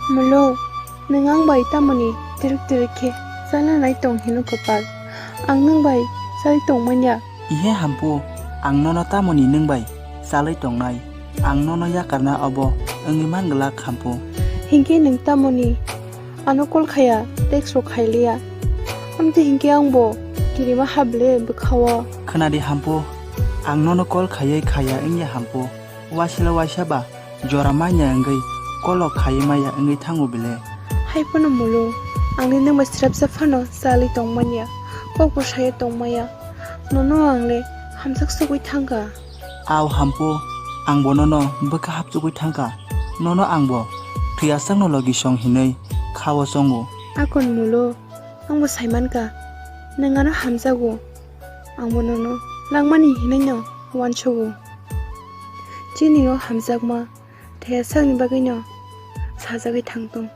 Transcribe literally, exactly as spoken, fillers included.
Mulo, nwng ang bai tamoni tirik tirik khe chalanai tong hino kwpal? Ang nwng bai chali tongmanya. Ihe Hampu, ang nono tamoni nwng bai chalwi tongnai? Ang nono yakarna obo wngwi man glak, Hampu. Hinkhe nwng tamoni ano call khaya, text rok khailiya? Amtwi hinkhe angbo kirima hable bwkhao. Khwnadi Hampu, ang nono call khaiwi khaya wngya, Hampu. Waisalo waisa ba jora manya wngwi kolok khaiwi maya wngwi thango bile. Hai phano Mulo, angni nwng bai srapsa phano chalwi tongmanya, kokbo saya tongmaya. Nono ang le hamjak sugwi thangkha. Ao Hampu, angbo nono bwkha hapchugwi thangkha. Nono angbo thwi aswkno logi song hinwi khao chongo. Akon Mulo, angbo saimankha, nwng ano hamjago. Angbo nono langmani hinwino uansugo. Chini o hamjakma thaya sakni bagwino sajagwi thangtong.